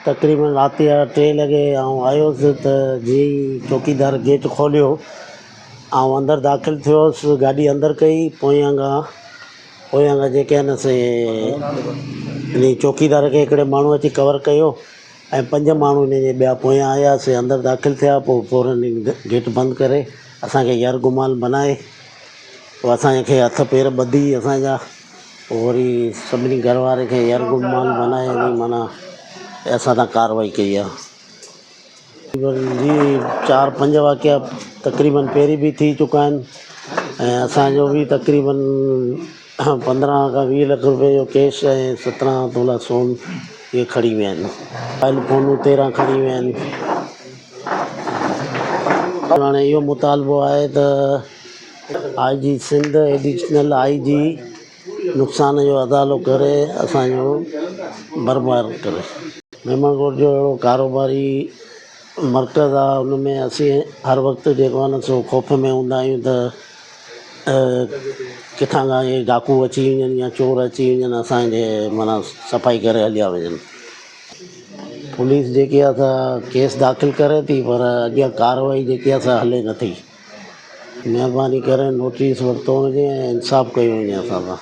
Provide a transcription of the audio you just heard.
تقريبن رات جا ٽي لڳي آئون آيس ته جيئن ئي چوڪيدار گيٽ کوليو آئون اندر داخل ٿيس گاڏي اندر ڪئي پويان کان پويان کان جيڪي آهن سي انهي چوڪيدار کي هڪڙي ماڻهو اچي ڪور ڪيو ۽ پنج ماڻهو انهي جي ٻيا پويان آيا سي اندر داخل ٿيا پوء فورن گيٽ بند ڪري اسان کي يرغمال بنائي پوء اسان کي هٿ پير ٻڌي اسان جا پوء وري سڀني گهر واري کي يرغمال بنائي وڃي معنيٰ اسان سان ڪارروائي ڪئي آهي. تقريبن جي چار پنج واقعا تقريبن پهرين به ٿي چڪا آهن ۽ اسانجو به تقريبن 15 کان 20 لک روپئي جو ڪيش ۽ 17 تولا سون اهي کڻي ويا آهن موبائل فونون 13 کڻي ويا آهن هاڻي اهو مطالبو آهي ته I G Sindh additional I G نقصان جو ازالو ڪري اسان جو برباد ڪري. ميمڻ ڳوٺ جو اهڙو ڪاروباري مرڪز آ ان ۾ اسين هر وقت جيڪو آ نه سو خوف ۾ هوندا آهيون ته ڪٿان کان اهي ڊاڪو اچي وڃن يا چور اچي وڃن اسان جي معنيٰ صفائي ڪري هليا وڃن. پوليس جيڪي آ سا ڪيس داخل ڪري ٿي پر اڳيان ڪارروائي جيڪي آ سا هلي نٿي. مهرباني ڪري نوٽيس ورتو وڃي ۽ انصاف ڪيو وڃي اسان سان.